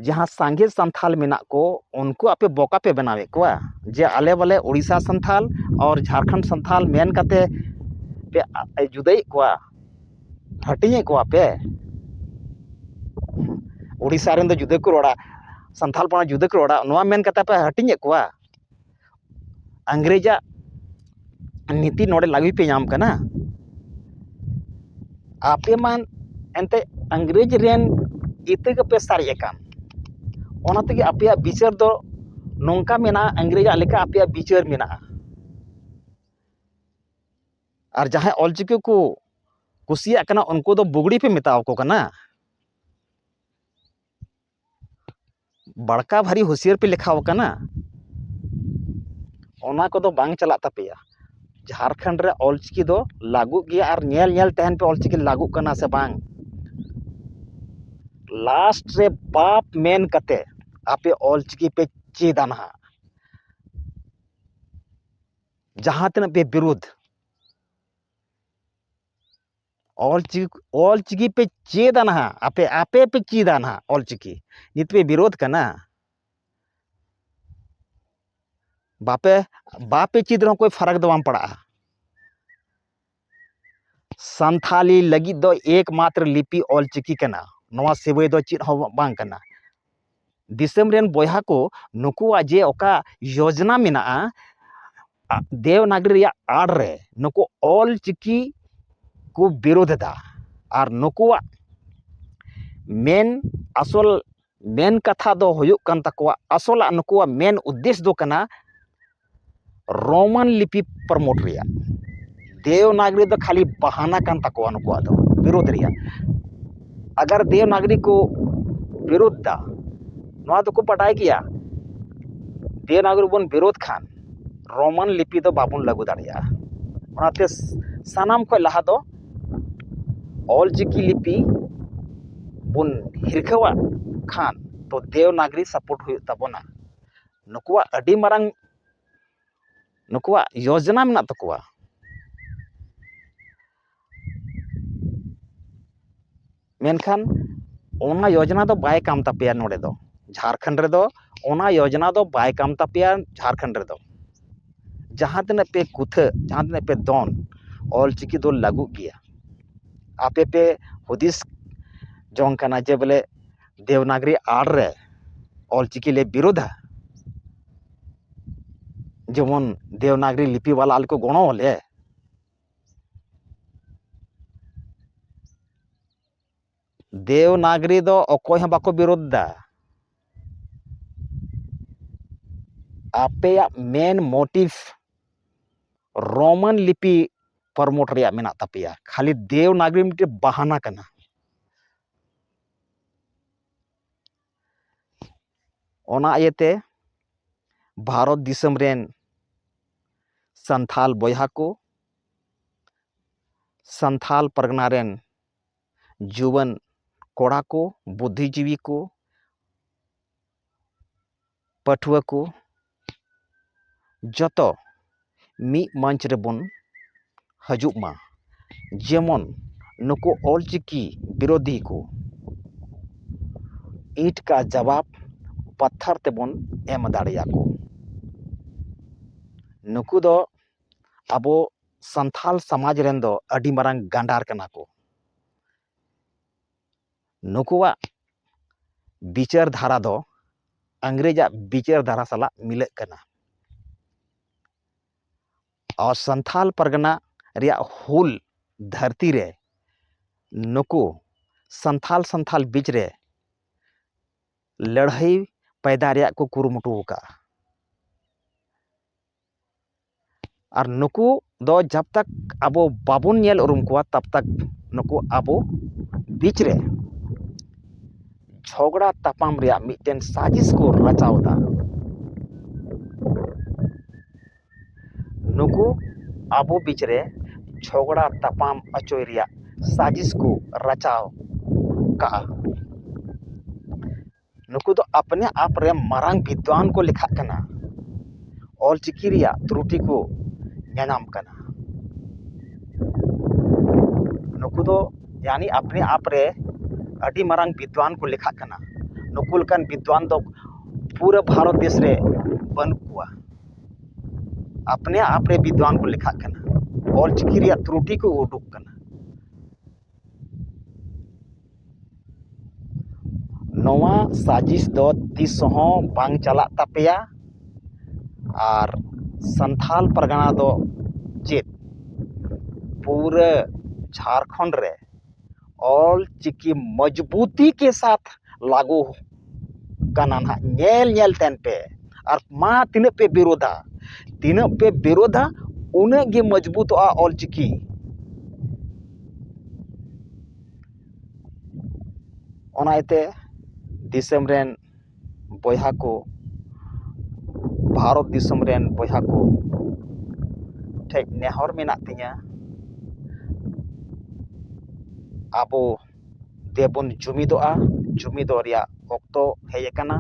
ᱡᱟᱦᱟᱸ ᱥᱟᱸᱜᱮ ᱥᱟᱱᱛᱷᱟᱞ ᱢᱮᱱᱟᱜ ᱠᱚ, ᱩᱱᱠᱩ ᱟᱯᱮ ᱵᱚᱠᱟ ᱯᱮ ᱵᱮᱱᱟᱣᱮᱫ ᱠᱚᱣᱟ ᱡᱮ ᱟᱞᱮ ᱵᱚᱞᱮ ᱳᱰᱤᱥᱟ ᱥᱟᱱᱛᱷᱟᱞ ᱟᱨ ᱡᱷᱟᱲᱠᱷᱚᱸᱰ ᱥᱟᱱᱛᱷᱟᱞ ᱢᱮᱱ ᱠᱟᱛᱮ ᱯᱮ ᱡᱩᱫᱟᱹᱭᱮᱫ ᱠᱚᱣᱟ, ᱦᱟᱹᱴᱤᱧᱮᱫ ᱠᱚᱣᱟ ᱯᱮ᱾ ᱳᱰᱤᱥᱟ ᱨᱮᱱ ᱫᱚ ᱡᱩᱫᱟᱹ ᱠᱚ ᱨᱚᱲᱟ, ᱥᱟᱱᱛᱷᱟᱞ ᱯᱟᱲᱟ ᱡᱩᱫᱟᱹ ᱠᱚ ᱨᱚᱲᱟ, ᱱᱚᱣᱟ ᱢᱮᱱ ᱠᱟᱛᱮ ᱯᱮ ᱦᱟᱹᱴᱤᱧᱮᱫ ᱠᱚᱣᱟ᱾ ᱤᱝᱨᱮᱡᱟᱜ ᱱᱤᱛᱤ ᱱᱚᱰᱮ ᱞᱟᱹᱜᱩᱭ ᱯᱮ ᱧᱟᱢ ᱠᱟᱱᱟ᱾ ᱟᱯᱮ ᱢᱟ ᱮᱱᱛᱮ ᱤᱝᱨᱮᱡᱽ ᱨᱮᱱ ᱤᱛᱟᱹ ᱜᱮᱯᱮ ᱥᱟᱨᱮᱡ ᱟᱠᱟᱱ, ᱚᱱᱟ ᱛᱮᱜᱮ ᱟᱯᱮᱭᱟᱜ ᱵᱤᱪᱟᱹᱨ ᱫᱚ ᱱᱚᱝᱠᱟ ᱢᱮᱱᱟᱜᱼᱟ, ᱤᱝᱨᱮᱡᱟᱜ ᱞᱮᱠᱟ ᱟᱯᱮᱭᱟᱜ ᱵᱤᱪᱟᱹᱨ ᱢᱮᱱᱟᱜᱼᱟ᱾ ᱟᱨ ᱡᱟᱦᱟᱸᱭ ᱚᱞᱪᱤᱠᱤ ᱠᱚ ᱠᱩᱥᱤᱭᱟᱜ ᱠᱟᱱᱟ, ᱩᱱᱠᱩ ᱫᱚ ᱵᱩᱜᱲᱤ ᱯᱮ ᱢᱮᱛᱟᱣ ᱠᱚ ᱠᱟᱱᱟ᱾ ᱵᱟᱲᱠᱟ ᱵᱷᱟᱨᱤ ᱦᱩᱥᱤᱭᱟᱹᱨ ᱯᱮ ᱞᱮᱠᱷᱟᱣ ᱟᱠᱟᱱᱟ, ᱚᱱᱟ ᱠᱚᱫᱚ ᱵᱟᱝ ᱪᱟᱞᱟᱜ ᱛᱟᱯᱮᱭᱟ᱾ ᱡᱷᱟᱲᱠᱷᱚᱸᱰ ᱨᱮ ᱚᱞᱪᱤᱠᱤ ᱫᱚ ᱞᱟᱹᱜᱩᱜ ᱜᱮᱭᱟ, ᱟᱨ ᱧᱮᱞ ᱧᱮᱞ ᱛᱟᱦᱮᱱ ᱯᱮ ᱚᱞᱪᱤᱠᱤ ᱞᱟᱹᱜᱩᱜ ᱠᱟᱱᱟ ᱥᱮ ᱵᱟᱝ᱾ ᱞᱟᱥᱴ ᱨᱮ ᱵᱟᱯ ᱢᱮᱱ ᱠᱟᱛᱮ ᱟᱯᱮ ᱚᱞᱪᱤᱠᱤ ᱯᱮ ᱪᱮᱫᱟ ᱱᱟᱦᱟᱜ᱾ ᱡᱟᱦᱟᱸ ᱛᱤᱱᱟᱹᱜ ᱯᱮ ᱵᱤᱨᱩᱫᱷ, ᱚᱞᱪᱤᱠᱤ, ᱚᱞᱪᱤᱠᱤ ᱯᱮ ᱪᱮᱫᱟ ᱱᱟᱦᱟᱜ, ᱟᱯᱮ, ᱟᱯᱮ ᱯᱮ ᱪᱮᱫᱟ ᱱᱟᱦᱟᱜ ᱚᱞᱪᱤᱠᱤ᱾ ᱱᱤᱛ ᱯᱮ ᱵᱤᱨᱳᱫᱷ ᱠᱟᱱᱟ, ᱵᱟᱯᱮ, ᱵᱟᱯᱮ ᱪᱮᱫ ᱨᱮᱦᱚᱸ ᱠᱳᱭ ᱯᱷᱟᱨᱟᱠ ᱫᱚ ᱵᱟᱝ ᱯᱟᱲᱟᱜᱼᱟ᱾ ᱥᱟᱱᱛᱷᱟᱞᱤ ᱞᱟᱹᱜᱤᱫ ᱫᱚ ᱮᱠᱢᱟᱛᱨᱚ ᱞᱤᱯᱤ ᱚᱞᱪᱤᱠᱤ ᱠᱟᱱᱟ, ᱱᱚᱣᱟ ᱥᱤᱣᱟᱭ ᱫᱚ ᱪᱮᱫ ᱦᱚᱸ ᱵᱟᱝ ᱠᱟᱱᱟ᱾ ᱫᱤᱥᱚᱢ ᱨᱮᱱ ᱵᱚᱭᱦᱟ ᱠᱚ, ᱱᱩᱠᱩᱣᱟᱜ ᱡᱮ ᱚᱠᱟ ᱭᱳᱡᱽᱱᱟ ᱢᱮᱱᱟᱜᱼᱟ, ᱟ, ᱫᱮᱣᱱᱟᱜᱽᱨᱤ ᱨᱮᱭᱟᱜ ᱟᱲ ᱨᱮ ᱱᱩᱠᱩ ᱚᱞ ᱪᱤᱠᱤ ᱠᱚ ᱵᱤᱨᱳᱫᱷ ᱮᱫᱟ᱾ ᱟᱨ ᱱᱩᱠᱩᱣᱟᱜ ᱢᱮᱱ, ᱟᱥᱚᱞ ᱢᱮᱱ ᱠᱟᱛᱷᱟ ᱫᱚ ᱦᱩᱭᱩᱜ ᱠᱟᱱ ᱛᱟᱠᱚᱣᱟ, ᱟᱥᱚᱞᱟᱜ ᱱᱩᱠᱩᱣᱟᱜ ᱢᱮᱱ ᱩᱫᱽᱫᱮᱥ ᱫᱚ ᱠᱟᱱᱟ ᱨᱳᱢᱟᱱ ᱞᱤᱯᱤ ᱯᱨᱚᱢᱳᱴ ᱨᱮᱭᱟᱜ᱾ ᱫᱮᱣᱱᱟᱜᱽᱨᱤ ᱫᱚ ᱠᱷᱟᱹᱞᱤ ᱵᱟᱦᱟᱱᱟ ᱠᱟᱱ ᱛᱟᱠᱚᱣᱟ ᱱᱩᱠᱩᱣᱟᱜ ᱫᱚ ᱵᱤᱨᱳᱫᱷ ᱨᱮᱭᱟᱜ᱾ ᱟᱜᱟᱨ ᱫᱮᱣᱱᱟᱜᱽᱨᱤ ᱠᱚ ᱵᱤᱨᱳᱫᱷ ᱫᱟ, ᱱᱚᱣᱟ ᱫᱚᱠᱚ ᱵᱟᱰᱟᱭ ᱜᱮᱭᱟ, ᱫᱮᱣᱱᱟᱜᱽᱨᱤ ᱵᱚᱱ ᱵᱤᱨᱳᱫᱷ ᱠᱷᱟᱱ ᱨᱳᱢᱟᱱ ᱞᱤᱯᱤ ᱫᱚ ᱵᱟᱵᱚᱱ ᱞᱟᱹᱜᱩ ᱫᱟᱲᱮᱭᱟᱜᱼᱟ᱾ ᱚᱱᱟᱛᱮ ᱥᱟᱱᱟᱢ ᱠᱷᱚᱱ ᱞᱟᱦᱟ ᱫᱚ ᱚᱞᱪᱤᱠᱤ ᱞᱤᱯᱤ ᱵᱚᱱ ᱦᱤᱨᱠᱷᱟᱹᱣᱟᱜ ᱠᱷᱟᱱ ᱛᱚ ᱫᱮᱣᱱᱟᱜᱽᱨᱤ ᱥᱟᱯᱳᱨᱴ ᱦᱩᱭᱩᱜ ᱛᱟᱵᱚᱱᱟ᱾ ᱱᱩᱠᱩᱣᱟᱜ ᱟᱹᱰᱤ ᱢᱟᱨᱟᱝ, ᱱᱩᱠᱩᱣᱟᱜ ᱭᱳᱡᱚᱱᱟ ᱢᱮᱱᱟᱜ ᱛᱟᱠᱚᱣᱟ᱾ ᱢᱮᱱᱠᱷᱟᱱ ᱚᱱᱟ ᱭᱳᱡᱚᱱᱟ ᱫᱚ ᱵᱟᱭ ᱠᱟᱢ ᱛᱟᱯᱮᱭᱟ ᱱᱚᱰᱮ ᱫᱚ, ᱡᱷᱟᱲᱠᱷᱚᱸᱰ ᱨᱮᱫᱚ ᱚᱱᱟ ᱭᱳᱡᱚᱱᱟ ᱫᱚ ᱵᱟᱭ ᱠᱟᱢ ᱛᱟᱯᱮᱭᱟ᱾ ᱡᱷᱟᱲᱠᱷᱚᱸᱰ ᱨᱮᱫᱚ ᱡᱟᱦᱟᱸ ᱛᱤᱱᱟᱹᱜ ᱯᱮ ᱠᱩᱛᱷᱟᱹ, ᱡᱟᱦᱟᱸ ᱛᱤᱱᱟᱹᱜ ᱯᱮ ᱫᱚᱱ, ᱚᱞᱪᱤᱠᱤ ᱫᱚ ᱞᱟᱹᱜᱩᱜ ᱜᱮᱭᱟ᱾ ᱟᱯᱮ ᱯᱮ ᱦᱩᱫᱤᱥ ᱡᱚᱝ ᱠᱟᱱᱟ ᱡᱮ ᱵᱚᱞᱮ ᱫᱮᱣᱱᱟᱜᱽᱨᱤ ᱟᱲ ᱨᱮ ᱚᱞᱪᱤᱠᱤ ᱞᱮ ᱵᱤᱨᱳᱫᱷᱟ, ᱡᱮᱢᱚᱱ ᱫᱮᱣᱱᱟᱜᱽᱨᱤ ᱞᱤᱯᱤ ᱵᱟᱞᱟ ᱟᱞᱮ ᱠᱚ ᱜᱚᱲᱚ ᱟᱞᱮ᱾ ᱫᱮᱣᱱᱟᱜᱽᱨᱤ ᱫᱚ ᱚᱠᱚᱭ ᱦᱚᱸ ᱵᱟᱠᱚ ᱵᱤᱨᱳᱫᱷ ᱫᱟ᱾ ᱟᱯᱮᱭᱟᱜ ᱢᱮᱱ ᱢᱳᱴᱤᱵᱷ ᱨᱳᱢᱟᱱ ᱞᱤᱯᱤ ᱯᱨᱚᱢᱳᱴ ᱨᱮᱭᱟᱜ ᱢᱮᱱᱟᱜ ᱛᱟᱯᱮᱭᱟ, ᱠᱷᱟᱹᱞᱤ ᱫᱮᱣᱱᱟᱜᱽᱨᱤ ᱢᱤᱫᱴᱮᱱ ᱵᱟᱦᱟᱱᱟ ᱠᱟᱱᱟ᱾ ᱚᱱᱟ ᱤᱭᱟᱹᱛᱮ ᱵᱷᱟᱨᱚᱛ ᱫᱤᱥᱚᱢ ᱨᱮᱱ ᱥᱟᱱᱛᱷᱟᱞ ᱵᱚᱭᱦᱟ ᱠᱚ, ᱥᱟᱱᱛᱷᱟᱞ ᱯᱟᱨᱜᱟᱱᱟ ᱨᱮᱱ ᱡᱩᱣᱟᱹᱱ ᱠᱚᱲᱟ ᱠᱚ, ᱵᱩᱫᱽᱫᱷᱤᱡᱤᱵᱤ ᱠᱚ, ᱯᱟᱹᱴᱷᱩᱣᱟᱹ ᱠᱚ, ᱡᱚᱛᱚ ᱢᱤᱫ ᱢᱚᱧᱪ ᱨᱮᱵᱚᱱ ᱦᱤᱡᱩᱜ ᱢᱟ, ᱡᱮᱢᱚᱱ ᱱᱩᱠᱩ ᱚᱞᱪᱤᱠᱤ ᱵᱤᱨᱳᱫᱷᱤ ᱠᱚ ᱤᱸᱴ ᱠᱟ ᱡᱟᱵᱟᱵ ᱯᱟᱛᱷᱟᱨ ᱛᱮᱵᱚᱱ ᱮᱢ ᱫᱟᱲᱮᱭᱟᱠᱚ᱾ ᱱᱩᱠᱩ ᱫᱚ ᱟᱵᱚ ᱥᱟᱱᱛᱷᱟᱞ ᱥᱚᱢᱟᱡᱽ ᱨᱮᱱ ᱫᱚ ᱟᱹᱰᱤ ᱢᱟᱨᱟᱝ ᱜᱟᱸᱰᱟᱨ ᱠᱟᱱᱟ ᱠᱚ᱾ ᱱᱩᱠᱩᱣᱟᱜ ᱵᱤᱪᱟᱹᱨ ᱫᱷᱟᱨᱟ ᱫᱚ ᱤᱝᱨᱮᱡᱟᱜ ᱵᱤᱪᱟᱹᱨ ᱫᱷᱟᱨᱟ ᱥᱟᱞᱟᱜ ᱢᱤᱞᱟᱹᱜ ᱠᱟᱱᱟ᱾ ᱟᱨ ᱥᱟᱱᱛᱷᱟᱞ ᱯᱟᱨᱜᱟᱱᱟ ᱨᱮᱭᱟᱜ ᱦᱩᱞ ᱫᱷᱟᱹᱨᱛᱤ ᱨᱮ ᱱᱩᱠᱩ ᱥᱟᱱᱛᱷᱟᱞ ᱥᱟᱱᱛᱷᱟᱞ ᱵᱤᱪ ᱨᱮ ᱞᱟᱹᱲᱦᱟᱹᱭ ᱯᱟᱭᱫᱟ ᱨᱮᱭᱟᱜ ᱠᱚ ᱠᱩᱨᱩᱢᱩᱴᱩ ᱟᱠᱟᱫᱼᱟ᱾ ᱟᱨ ᱱᱩᱠᱩ ᱫᱚ ᱡᱟᱵ ᱛᱟᱠ ᱟᱵᱚ ᱵᱟᱵᱚᱱ ᱧᱮᱞ ᱩᱨᱩᱢ ᱠᱚᱣᱟ, ᱛᱟᱵ ᱛᱟᱠ ᱱᱩᱠᱩ ᱟᱵᱚ ᱵᱤᱪ ᱨᱮ ᱡᱷᱚᱜᱽᱲᱟ ᱛᱟᱯᱟᱢ ᱨᱮᱭᱟᱜ ᱢᱤᱫᱴᱮᱱ ᱥᱟᱡᱤᱥ ᱠᱚ ᱨᱟᱪᱟᱣ ᱮᱫᱟ᱾ ᱱᱩᱠᱩ ᱟᱵᱚ ᱵᱤᱪ ᱨᱮ ᱡᱷᱚᱜᱽᱲᱟ ᱛᱟᱯᱟᱢ ᱚᱪᱚᱭ ᱨᱮᱭᱟᱜ ᱥᱟᱡᱤᱥ ᱠᱚ ᱨᱟᱪᱟᱣ ᱠᱟᱜᱼᱟ᱾ ᱱᱩᱠᱩ ᱫᱚ ᱟᱯᱱᱮ ᱟᱯ ᱨᱮ ᱢᱟᱨᱟᱝ ᱵᱤᱫᱽᱣᱟᱱ ᱠᱚ ᱞᱮᱠᱷᱟᱜ ᱠᱟᱱᱟ᱾ ᱚᱞ ᱪᱤᱠᱤ ᱨᱮᱭᱟᱜ ᱛᱨᱩᱴᱤ ᱠᱚ ᱧᱟᱧᱟᱢ ᱠᱟᱱᱟ᱾ ᱱᱩᱠᱩ ᱫᱚ ᱭᱟᱱᱤ ᱟᱯᱱᱮ ᱟᱯ ᱨᱮ ᱟᱹᱰᱤ ᱢᱟᱨᱟᱝ ᱵᱤᱫᱽᱣᱟᱱ ᱠᱚ ᱞᱮᱠᱷᱟᱜ ᱠᱟᱱᱟ᱾ ᱱᱩᱠᱩ ᱞᱮᱠᱟᱱ ᱵᱤᱫᱽᱣᱟᱱ ᱫᱚ ᱯᱩᱨᱟᱹ ᱵᱷᱟᱨᱚᱛ ᱫᱮᱥ ᱨᱮ ᱵᱟᱹᱱᱩᱜ ᱠᱚᱣᱟ᱾ ᱟᱯᱱᱮ ᱟᱯ ᱨᱮ ᱵᱤᱫᱽᱣᱟᱱ ᱠᱚ ᱞᱮᱠᱷᱟᱜ ᱠᱟᱱᱟ᱾ ᱚᱞ ᱪᱤᱠᱤ ᱨᱮᱭᱟᱜ ᱛᱨᱩᱴᱤ ᱠᱚ ᱩᱰᱩᱠ ᱠᱟᱱᱟ᱾ ᱱᱚᱣᱟ ᱥᱟᱡᱤᱥ ᱫᱚ ᱛᱤᱥ ᱦᱚᱸ ᱵᱟᱝ ᱪᱟᱞᱟᱜ ᱛᱟᱯᱮᱭᱟ᱾ ᱟᱨ ᱥᱟᱱᱛᱷᱟᱞ ᱯᱟᱨᱜᱟᱱᱟ ᱫᱚ ᱪᱮᱫ ᱯᱩᱨᱟᱹ ᱡᱷᱟᱲᱠᱷᱚᱸᱰ ᱨᱮ ᱚᱞ ᱪᱤᱠᱤ ᱢᱚᱡᱽᱵᱩᱛᱤ ᱠᱮ ᱥᱟᱛᱷ ᱞᱟᱹᱜᱩ ᱠᱟᱱᱟ ᱱᱟᱦᱟᱜ? ᱧᱮᱞ ᱧᱮᱞ ᱛᱟᱦᱮᱱ ᱯᱮ᱾ ᱟᱨ ᱢᱟ ᱛᱤᱱᱟᱹᱜ ᱯᱮ ᱵᱤᱨᱳᱫᱷᱟ, ᱛᱤᱱᱟᱹᱜ ᱯᱮ ᱵᱤᱨᱳᱫᱷᱟ, ᱩᱱᱟᱹᱜ ᱜᱮ ᱢᱚᱡᱽᱵᱩᱛᱚᱜᱼᱟ ᱚᱞ ᱪᱤᱠᱤ᱾ ᱚᱱᱟ ᱤᱭᱟᱹᱛᱮ ᱫᱤᱥᱚᱢ ᱨᱮᱱ ᱵᱚᱭᱦᱟ ᱠᱚ, ᱵᱷᱟᱨᱚᱛ ᱫᱤᱥᱚᱢ ᱨᱮᱱ ᱵᱚᱭᱦᱟ ᱠᱚ ᱴᱷᱮᱡ ᱱᱮᱦᱚᱨ ᱢᱮᱱᱟᱜ ᱛᱤᱧᱟᱹ, ᱟᱵᱚ ᱫᱮᱵᱚᱱ ᱡᱩᱢᱤᱫᱚᱜᱼᱟ᱾ ᱡᱩᱢᱤᱫᱚᱜ ᱨᱮᱭᱟᱜ ᱚᱠᱛᱚ ᱦᱮᱡ ᱟᱠᱟᱱᱟ᱾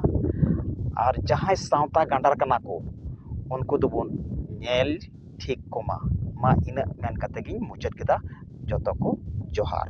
ᱟᱨ ᱡᱟᱦᱟᱸᱭ ᱥᱟᱶᱛᱟ ᱜᱟᱸᱰᱟᱨ ᱠᱟᱱᱟ ᱠᱚ, ᱩᱱᱠᱩ ᱫᱚᱵᱚᱱ ᱧᱮᱞ ᱴᱷᱤᱠ ᱠᱚᱢᱟ᱾ ᱢᱟ ᱤᱱᱟᱹᱜ ᱢᱮᱱ ᱠᱟᱛᱮ ᱜᱤᱧ ᱢᱩᱪᱟᱹᱫ ᱠᱮᱫᱟ᱾ ᱡᱚᱛᱚ ᱠᱚ ᱡᱚᱦᱟᱨ᱾